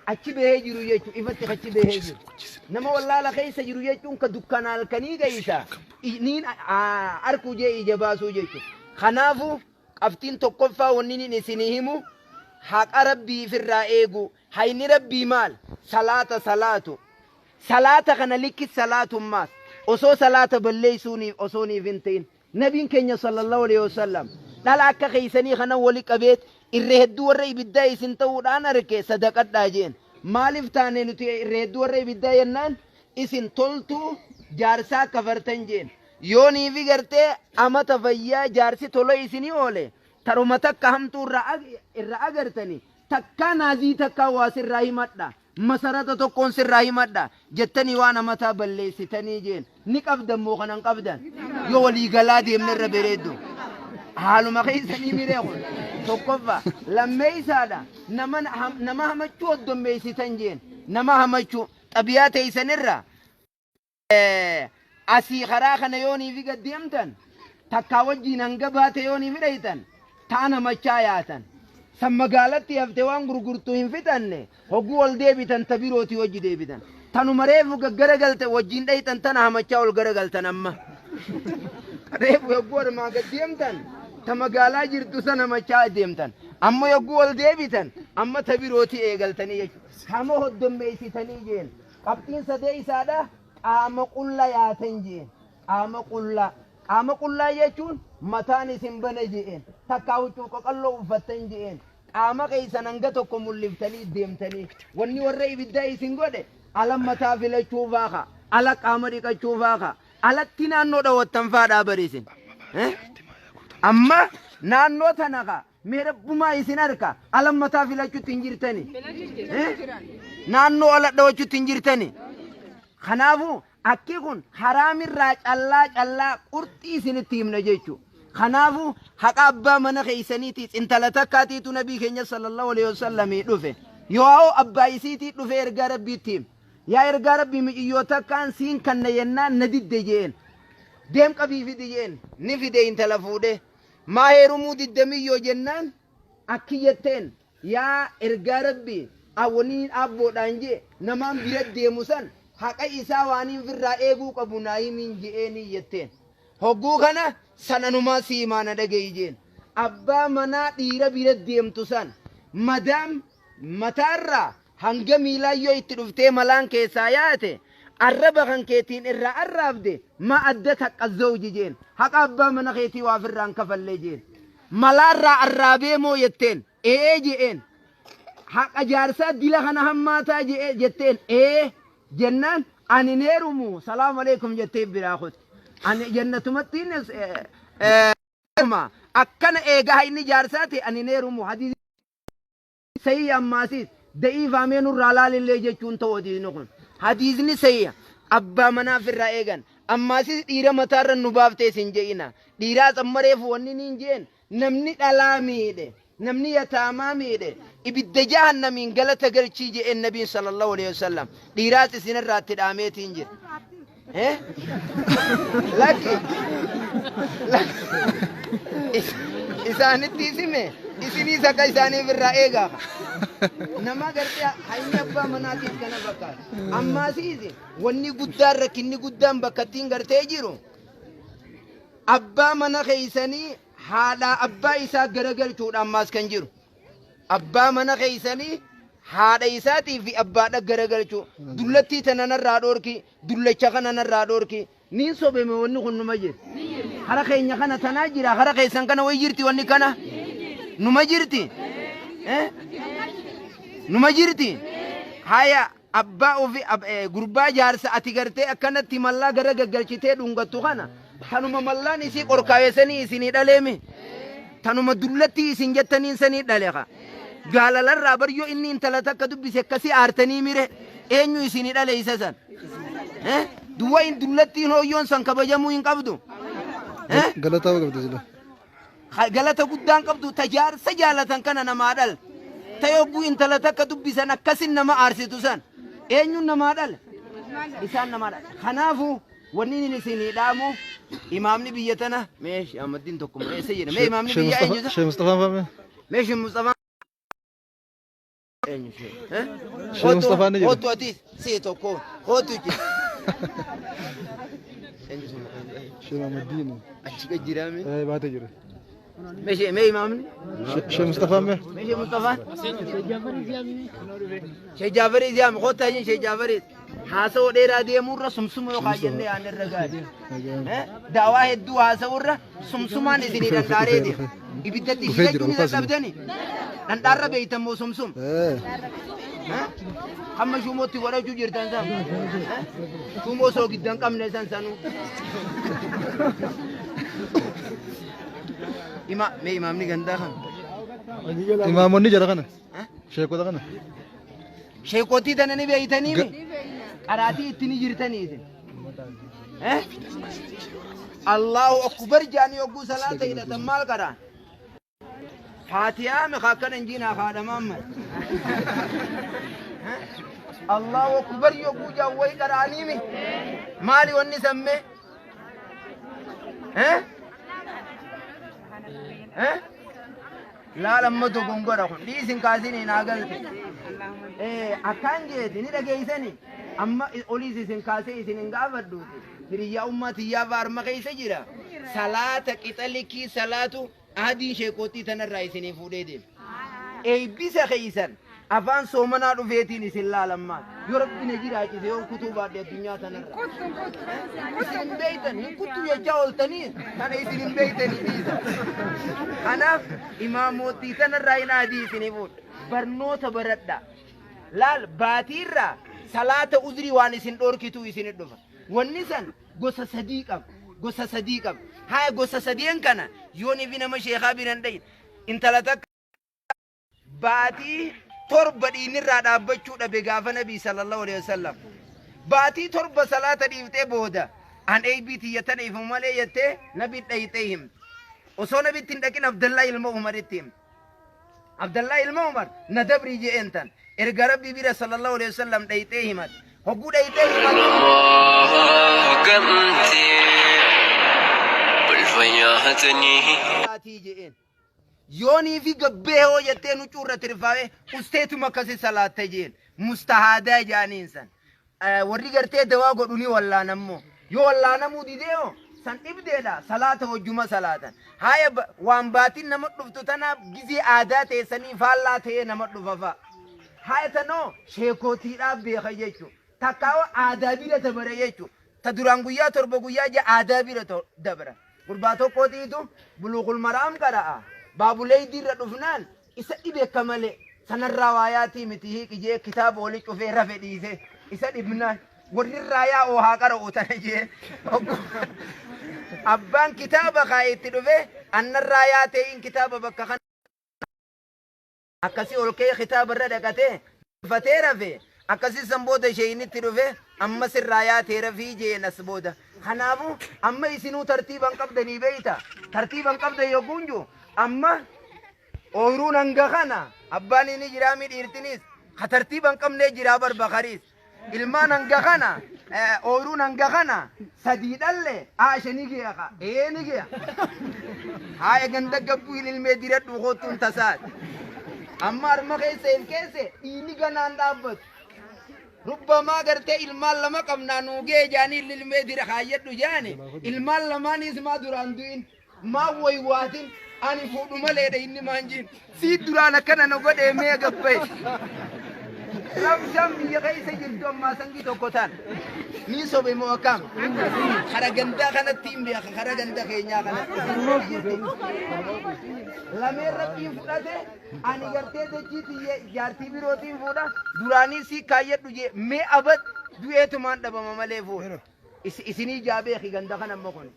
Achi bahee jiru jechuun ifatti achi bahee jiru. Nama wallaala keessa jiru jechuun ka dukkana halkanii keessa niin arkuu jee ija baasuu jechuudha. Kanaafuu qabxiin tokkoffaa wanni inni isinii himu haqa Rabbii ifirraa eeguu. Hayni Rabbii maal? Salaata salaatu. Salaata kana likki salaatummaas osoo salaata balleessuuniif osoo niif hin ta'in. Nabiin keenya sallallahu alaihi wasallam dhala akka keessanii kana wali qabeet irra hedduu warra ibiddaa isin ta'uudhaan arke sadaqadhaa jeen. Maaliif taane nuti irra hedduu warra ibiddaa jennaan isin toltuu jaarsaa kafartan jeen. Yoonii fi gartee amata fayyaa jaarsi tola isinii oole taruma takka hamtuu irra agartani takkaa naazii takkaa waa sirraa himadha. Masarata tokkoon sirraa himadha jettanii waan amataa balleessitanii jeen. Ni qabdan moo kanan qabdan? Yoo walii galaa deemne irra bereeddu. Haaluma keessanii miree kun. Tokkoffaa. Lammeessaadha. Nama nama hamachuu hoddommeessitan jeen. Nama hamachuu. Xabiyaa teessanirra. Asii karaa kana yoonii fi gad deemtan takkaa wajjiin hanga baate yoonii fi dhaytan taan hamachaa yaatan. San magaalatti hafte waan gurgurtu hin fixanne hogguu ol deebitan ta birootii wajji deebitan. Tanuma reefu gaggara wajjiin dhaytan tana hamachaa ol garagaltan amma. Reefu yogguu armaa gad deemtan ta magaalaa jirtu sana hamachaa deemtan. Amma yogguu ol deebitan amma ta birootii eegaltanii jechuudha. Hama hoddommeessitanii jeen. Qabxiin sadee isaadha qaama qulla yaatan jeen. Qaama qullaa. Qaama qullaa jechuun mataan isin bana jeen. Takkaa huccuu qaqalloo uffattan jeen. Qaama keessan hanga tokko mul'iftanii deemtanii. Wanni warra ibiddaa isin godhe ala mataa filachuu faaqa. Ala qaama dhiqachuu faaqa. Alatti naannoo dhawattan faadhaa bariisin. Amma naannoo tana kaa mee rabbumaa isin harka ala mataa filachuutti hin jirtani. Naannoo ala dhawachuutti hin jirtani. Kanaafuu akki kun haraamirraa callaa callaa qurxii isinitti himna jechuudha. Kanaafuu haqa abbaa mana keessaniiti intala takkaatiitu nabii keenya sallallahu alaihi wasallamii dhufe. Yoo abbaa isiitii dhufe ergaa rabbiitti hime. Yaa ergaa rabbii miciyyoo takkaan siin kanna yennaan na didde jeen. Deem qabii fidi jeen. Ni fide intala fuudhee. Maa heerumuu didde miyyoo jennaan akki jetteen yaa ergaa rabbii awwaniin abboodhaan jee namaan bira deemu san haqa isaa waaniin firraa eeguu qabu naa himiin je'eenii jetteen. Hogguu kana sananumaa siimaa na dhaga'i jeen. Abbaa manaa dhiira bira deemtu san madaam mataarraa hanga miilaa yoo itti dhuftee malaan keessaa yaate arraba kan keetiin irraa arraabde ma adda takka zawji jeen. Haqa abbaa mana keetii waa ofirraan kafallee jeen. Malaarraa arraabee moo jetteen ee je'een. Haqa jaarsaa dila kana hammaataa je'e jetteen ee jennaan ani neerumu salaamu alaikum jettee biraa kutte. Ani jannatumattiin akkana eegaa inni jaarsaa ta'e ani neerumu hadiisi sahiih ammaasiis da'iifaamee nurraa laalillee jechuun ta'u hadiisni kun. Hadiisni sahiih abbaa manaa ofirraa eegan ammaasiis dhiira mataarra nu baaftee sin je'ina. Dhiiraas amma reefu wanni niin jeen namni dhalaa miidhe namni yataamaa miidhe ibidda jahannamiin galata galchii je'een nabiin sallallahu alaihi wasallam dhiiraas isinirraa itti dhaameetiin jira. Eh? Lakki. Isaanitti isime isiniis akka isaaniif irraa eegaa. Nama gartee hayni abbaa manaatiif kana fakkaata. Ammaasiis wanni guddaan rakkinni guddaan bakka ittiin gartee jiru abbaa mana keessanii haadhaa abbaa isaa garagalchuudha ammaas kan jiru. Abbaa mana keessanii haadha isaatii fi abbaadha garagalchuu. Dullattii tana narraa dhoorki, dullacha kana narraa dhoorki. Niin sobeme wanni kun numa jira. Hara keenya kana tanaa jira, hara keessan kana wayi jirti wanni kana. Numa jirti. Numa jirti. Haya abbaa ofi gurbaa jaarsa ati gartee akkanatti mallaa gara gaggalchitee dhungattu kana tanuma mallaan isii qorkaayesanii isinii dhaleemi. Tanuma dullattii isin jettaniin sanii dhale ka. Jaalalarraa baryoo inni intala takka dubbise akkasii aartanii mire eenyu isinii dhale isa san. Duwwa in dullattiin hooyyoon san kabajamuu hin qabdu. Galataa qabdi sila. Galata guddaan qabdu ta jaarsa jaalatan kana namaa dhal. Ta yogguu intala takka dubbisan akkasin nama aarsitu san. Eenyuun namaa dhal? Isaan namaa dhal. Kanaafuu wanni inni isinii dhaamu imaamni biyya tana mee Ahmaddiin tokko eessa jedha mee imaamni biyya eenyu isa? Sheekh Mustafaan faame. Mee Sheekh Mustafaan Eenyu ishee? Eh? Shee Mustafaan ni jira. Kootu atis si tokko kootu je. Eenyu sun maqaan isaa? Shee Mamaddiin. Achi gad jiraame. Eh, baatee jira. Meeshee mee imaamni? Shee Mustafaan mee? Meeshee Mustafaan? Shee Jaafarii ziyaame kootaa jeen Shee Jaafarii. Haasawoo dheeraa deemuurra sumsuma yookaan jennee aan irra gaari. Daawaa hedduu haasawurra sumsumaan isinii dhandhaaree deema. Ibiddatti Dhufee jira, ishee ni ulfaas jira. dadhabdani. Dhandhaarra beeytan moo sumsum? Eh. Hamma shumootti godhachuu jirtan san. Shumoo osoo giddan qabne san sanuu. Ima mee imaamni gandaa kan? Imaamonni jara kana. Sheekota kana. Sheekotii tana ni beeytanii mi? Qaraatii itti ni jirtanii isin. Eh? Allahu akbar jaanii yogguu salaata hidhatan maal qaraan? Faatihaa mi akkana hin jiinaa haadhamaan mal. Allahu akbar yogguu jaan wayi qaraanii mi? Maali wanni sammee? Eh? Eh? Laal amma dogongora kun dhiisin kaasini naa galte. Akkaan jeeti ni dhageessani. Amma oliis isin kaasee isin hin gaafadhuuti. Hiriyyaa ummaa tiyyaa faarma keessa jira. Salaata qixalikii salaatu adiin sheekootii tanarraa isinii fuudhee deema. Eebbisa keessan afaan soomanaa dhufeetiin isin laalammaa. Yoo rabbi na jiraachise yoo kutuu baadhe addunyaa tanarra. Isin hin beeytan hin kuttu jechaa ooltanii kana isin hin beeytanii dhiisa. Kanaaf imaamotii tanarraa hin adii isinii fuudha. Barnoota baradhaa. Laal baatiirraa salaata uzrii waan isin dhorkituu isinit dhufa. Wanni san gosa sadii qaba. Gosa sadii qaba. Haa gosa sadeen kana yoon ifi nama sheekaa biran dhayin. Intala takka baatii torba dhiinirraa dhaabbachuu dhabe gaafa nabii sallallahu alaihi wasallam. Baatii torba salaata dhiiftee booda an eeybii tiyya tana ifu malee jettee nabi dhayxee himte. Osoo nabitti hin dhaqin Abdallaa ilma Umaritti himte. Abdallaa ilma Umar na dabrii je'een tan. Erga rabbii bira sallallahu alaihi wasallam dhayxee himate. Hogguu dhayxee himate. Salaatii je'een. Yoonii fi gabbee hoo jettee nu cuurra tirfaa'ee usteetuma akkasi salaatte jeen. Mustahaadaa jaaniin san. Warri gartee dawaa godhu ni wallaanammoo. Yoo wallaanamuu didee hoo san dhibdeedha salaata wajjuma salaatan. Haaya waan baatiin nama dhuftu tanaaf gizee aadaa teessanii faallaa ta'ee nama dhufa fa'a. Haaya tanoo sheekootiidhaaf beeka jechuudha. Takkaa aadaa bira dabara jechuudha. Ta duraan guyyaa torba guyyaa ja'a aadaa bira dabara. Gurbaa tokkootiitu buluuqul maraam qara'a. Baabulee irra dhufnaan isa dhibe akka malee sanarraa waayaatii miti hiiki jee kitaaba oli cufee rafe dhiise isa dhibnaan warri irraa yaa'u haa qara'u tana jee abbaan kitaaba kaa'e itti dhufe annarraa yaatee kitaaba bakka kana akkasii ol ka'ee kitaaba irra dhaqatee fatee rafe akkasii san booda ishee dhufe amma sirraa yaatee rafii jeen as booda. Kanaafuu amma isinuu tartiiban qabdanii beeyta tartiiban qabdan yogguun jiru amma ooyiruun hanga kana abbaan inni jiraa mi dhiirtinis ha tartiiban qabnee jiraa barbakariis ilmaan hanga kana ooyiruun hanga kana sadii dhalle haa ni geeya ka ee ni geeya haaya ganda gabbuu ilmee diradhu kootuun tasaat amma harma keessa hin keesse dhiini ganaan dhaabbatu. Rubbamaa gartee ilmaan lama qabnaa nuu gee jaanii ilmee dira kaayyadhu jaani ilmaan lamaanis maa duraan du'in maa waywaatin ani fuudhu maleedha inni maan jiin sii duraan akkana na godhee mee gabbaye. Rabshaan biyya keessa jirtu ammaa sangii tokko ta'an. Ni sobe moo akkam? Kara gandaa kanatti hin beeka kara ganda keenyaa kanatti. Lameen rabbiin fudhate ani gartee dachii tiyya jaartii birootiin fuudha duraanii sii kaayyadhu jee mee abad du'eetumaan dhabama malee fuudha. Isinii jaabeeki ganda kana amma kun.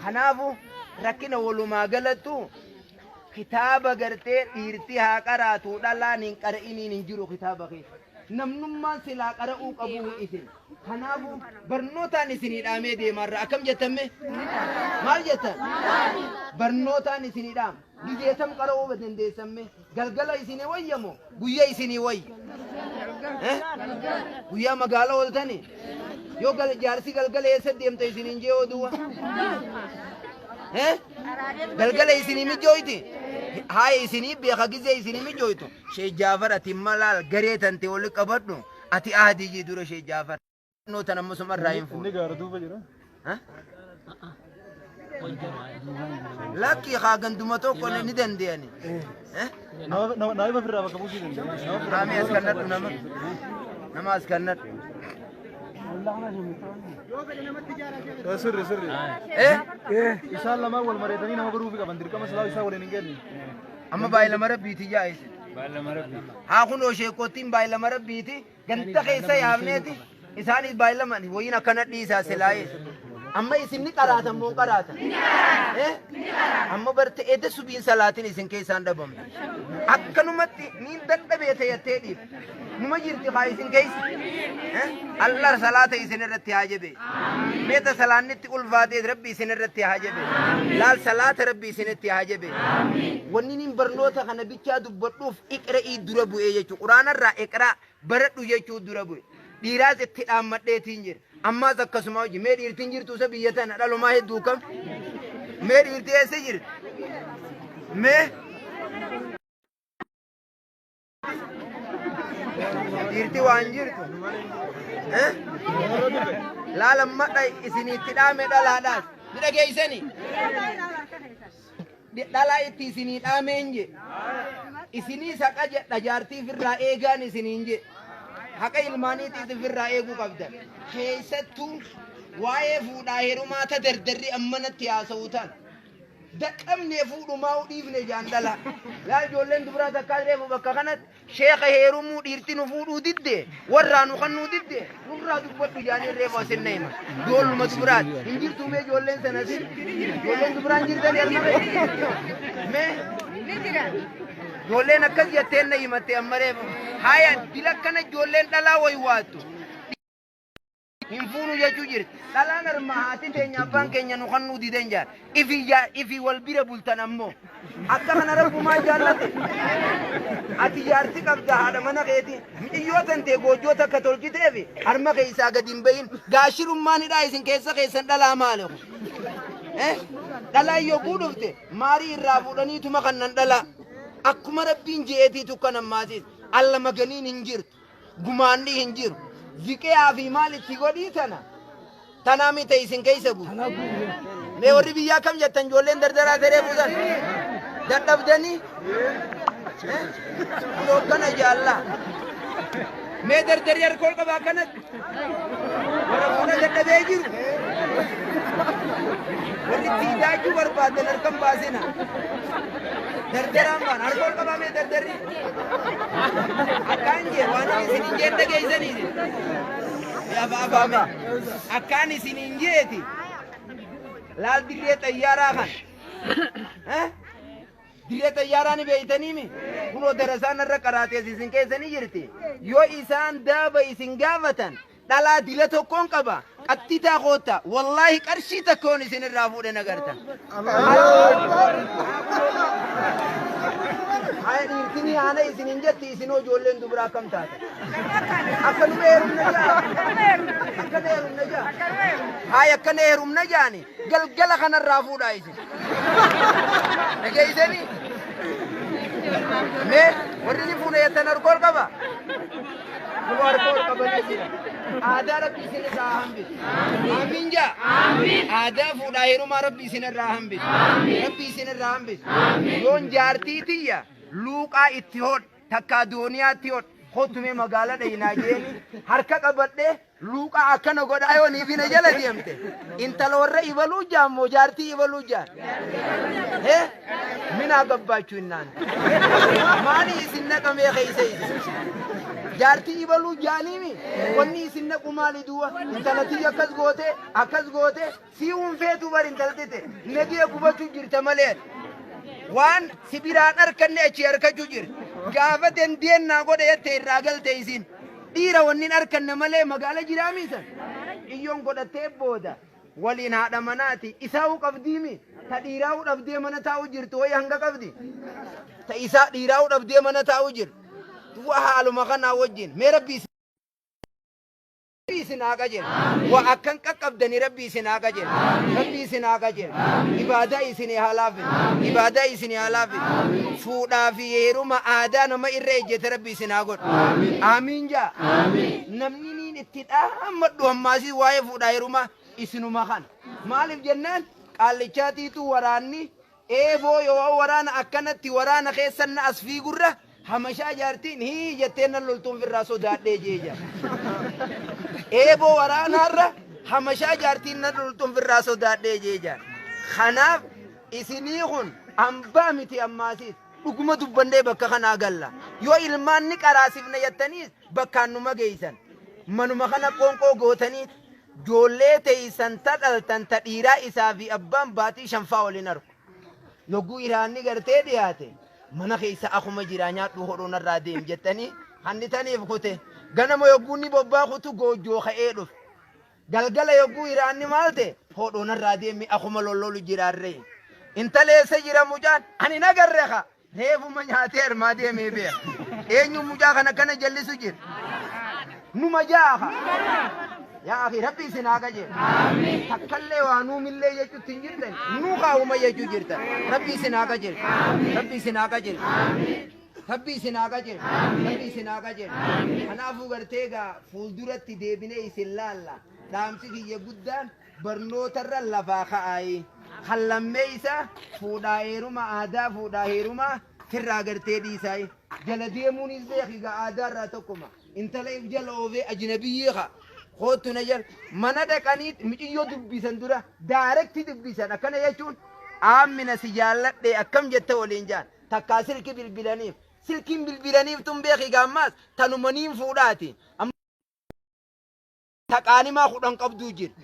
Kanaafu rakkina walumaa galattu kitaaba gartee dhiirti haa qaraatu dhalaan hin qara'iniin hin jiru kitaaba keessa. Namnummaan silaa qara'uu qabu isin. Kanaafu barnootaan isinii dhaamee deemaarra akkam jettamme? Maal jettan? Barnootaan isinii dhaama. Gizeetam qara'uu dandeessamme? Galgala isinii wayyamoo? Guyyaa isinii wayya? Guyyaa magaala ooltanii? Yoo jaarsi galgala eessa deemta isiniin jee oduwa? Galgala isinii mijooyti? Haaya isinii beeka gizee isinii mijooytu. Sheekh Jaafar ati malaal garee tante wali qabadhu. Ati ahdii jii dura Sheekh Jaafar. Noo tan amma suma irraa hin fuudhu. Inni gaara duuba jira. Ha? Lakki haa ganduma tokko ni danda'ani. Eh? Nama nama nama ofirraa bakka buusuu danda'a. Nama ofirraa Haamee as kannadhu nama. Nama as kannadhu. Sirri sirri. Eh? Isaan lamaan wal mari'atanii nama godhuufi qaban dirqama silaa isaa waliin hin geenye. Amma baay'ilama rabbiiti jaa isin. Haa kunoo sheekottiin baay'ilama rabbiiti. Ganda keessa yaafneeti isaanis baay'ilaman wayiin akkana dhiisaa silaayee. Amma isin ni qaraatan moo hin qaraatan? Eh? Amma barte eda subiin salaatiin isin keessaan dhabamte. Akkanumatti niin dadhabee ta'ettee dhiifte. Numa jirti haa isin keessa. Eh? Allah salaata isin irratti haa jabee. Meeta salaannitti ulfaatee rabbi isin irratti haa jabee. Laal salaata rabbi isinitti haa jabee. Wanni niin barnoota kana bichaa dubbadhuuf iqra'ii dura bu'ee jechuudha. Quraanarraa iqraa baradhu jechuu dura bu'e. Dhiiraas itti dhaammadheetiin jira. Ammaas akkasuma hojii. Mee dhiirtiin jirtu isa biyya tana dhalumaa hedduu kam? Mee dhiirti eessa jirti? Mee dhiirti waan jirtu. Eh? Laala madha isinitti dhaame dhalaadhaas. Ni dhageessanii? Dhalaa itti isinii dhaameen je. Isinii saqa jedha jaartii firraa eegaan isiniin je. Haqa ilmaaniitiis ofirraa eeguu qabdan. Keessattuu waa'ee fuudhaa heerumaa ta dardarri ammanatti haasa'u tan. Dadhabnee fuudhumaa dhiifne jaan dhalaa. Laa ijoolleen dubaraa takkaa reefu bakka kanatti Sheekha heerumuu dhiirti nu fuudhuu didde warraa nu kannuu didde nurraa dubbadhu jaanii reefu asin na hima. Ijoolluma dubaraati. Hin jirtuu mee ijoolleen sana asin? Ijoolleen dubaraan jirtan elma mee? Ijoolleen akkas jetteen na himatte amma reefu. Haya dila akkana ijoolleen dhalaa waywaattu. Hin fuunu jechuu jirti. Dhalaan armaa haati teenya abbaan keenya nu kannuu didan jaan. Ifi jaa ifi wal bira bultan ammoo. Akka kana rabbumaa jaallate. Ati jaarti qabda haadha mana keeti. Mixiyyoo tantee goojjoo takka tolchiteefi harma keessaa gadi hin bahin. Gaashirummaan hidhaa isin keessa keessan dhalaa maali kun? Eh? Dhalaan yogguu dhufte maarii irraa fuudhaniituma kannan dhalaa. Akkuma rabbiin je'eetiitu kanan maasiis. Alla maganiin hin jirtu. Gumaanni hin jiru. Ziqeyaa fi maal itti godhii tana. Tanaa miti isin keessa guutu. Mee warri biyyaa kam jettan ijoolleen dardaraa teree buusan. Dadhabdanii. Kunoo akkana jaallaa. Mee dardarri harka ol qaba akkanatti. Warra fuula dadhabee jiru. Warri itti idaachuu barbaadan harka hin baasina. Dardaraan baan harka ol qabaa mee dardarri. Akkaan jee waan ani isin hin jeen dhageessanii isin. Yaa baabaa mee. Akkaan isin hin jeeti. Laal dirree xayyaaraa kan. Eh? Dirree xayyaaraa ni beeytanii mi? Kunoo darasaan irra qaraatees isin keessa ni jirti. Yoo isaan daaba isin gaafatan dhalaa dila tokkoon qaba. Qattitaa kootta. Wallaahi qarshii takkoon isin irraa fuudhe nagarta. Haya dhiirtinii haana isin hin jetti isinoo ijoolleen dubaraa akkam taata? Akkanuma heerumna jaa. Akkana heerumna jaa. Haya akkana heerumna jaani galgala kanarraa fuudhaa isin. Dhageessanii? Mee warri ni fuuna jettan harka ol qaba. Kun harka ol qabanii jira. Aadaa rabbi isin irraa hambisu. Amiin jaa. Aadaa fuudhaa heerumaa rabbi isin irraa hambisu. Rabbi isin irraa hambisu. Yoon jaartii tiyya luuqaa itti hodh takkaa dooniyaatti hodh kottumee magaala dhayinaa jeeni harka qabadhee Luuqaa akkana godhaa yoo niif na jala deemte. Intala warra ibaluu jaan moo jaartii ibaluu jaan? Hee? Minaa gabbaachuu innaan. Maali isin naqamee keessa isin? Jaartii ibaluu jaaniimi? Wanni isin naqu maali duuba? Intala tiyya akkas goote akkas goote sii unfeetu bar intalti te. Nagee gubachuu jirta malee. Waan si biraan arkanne achii arkachuu jirti. Gaafa dandeennaa godhe jette irraa galte isin. Dhiira wanni hin arkanne malee magaala jiraamii san. Iyyoon godhattee booda waliin haadha manaati. Isaa'uu qabdiimi. Ta dhiiraa'uu dhabdee mana taa'uu jirtu wayi hanga qabdi. Ta isaa dhiiraa'uu dhabdee mana taa'uu jirtu. Du'a haaluma kanaa wajjin. Mee rabbi Rabbi isin haa qajeelchu. Waa akkan qaqqabdani Rabbi isin haa qajeelchu. Rabbi isin haa qajeelchu. Ibaadaa isin haa laafisu. Ibaadaa isin haa laafisu. Fuudhaa fi heeruma aadaa nama irra ejjete Rabbi isin haa godhu. Aamiin jaa. Namni niin itti dhaammadhu ammaasii waa'ee fuudhaa heerumaa isinuma kana. Maaliif jennaan qaallichaatiitu waraanni Eeboo yoo waraana akkanatti waraana keessan na as fiigurra hamashaa jaartiin hii jettee nan loltuun firraa sodaadhee jee jaa. Eeboo waraanaarra hamashaa jaartiin nan loltuun firraa sodaadhee jee jaa. Kanaaf isinii kun hambaa miti ammaasiis dhuguma dubbannee bakka kanaa galla. Yoo ilmaan ni qaraasifna jettaniis bakkaan numa geessan. Manuma kana qoonqoo gootanii Joollee teeysan ta dhaltan ta dhiiraa isaa fi abbaan baatii shanfaa wal hin arku. Yogguu iraanni gartee dhiyaate mana keessa akuma jiraa nyaadhuu hodhuu narraa deem jettanii hannitaniif kute. Ganama yogguu inni bobbaa kutu goojjoo ka'ee dhufe. Galgala yogguu iraanni maal ta'e hodhoo narraa deemi akuma lollolu jiraarree. Intala eessa jira mucaan ani nagarre kaa. Reefuma nyaatee armaa deemee beeka. Eenyu mucaa kana akkana jallisu jira? Numa jaaha. Yaa akhi Rabbi isin haa qajeelu. Takkallee waa nuumillee jechuutti hin jirtan. Nuu kaa'uma jechuu jirtan. Rabbi isin haa qajeelu. Rabbi isin haa qajeelu. Rabbi isin haa qajeelu. Rabbi isin haa qajeelu. Kanaafuu gartee egaa fuulduratti deebinee isin laalla. Dhaamsi kiyya guddaan barnootarra lafaa ka'aayi. Kan lammeeysa fuudhaa heeruma aadaa fuudhaa heerumaa firraa gartee dhiisaayi. Jala deemuunis beeki gaa aadaarraa tokkuma. Intala if jala oofee ajnabiyyii ka koottu na jala mana dhaqanii miciyyoo dubbisan dura daarekti dubbisan akkana jechuun aammina si jaalladhe akkam jette waliin jaan takkaa silki bilbilaniif silkiin bilbilaniif tun beeki gaa ammaas tanuma niin fuudhaati. Taqaanimaa 10 qabduu jira.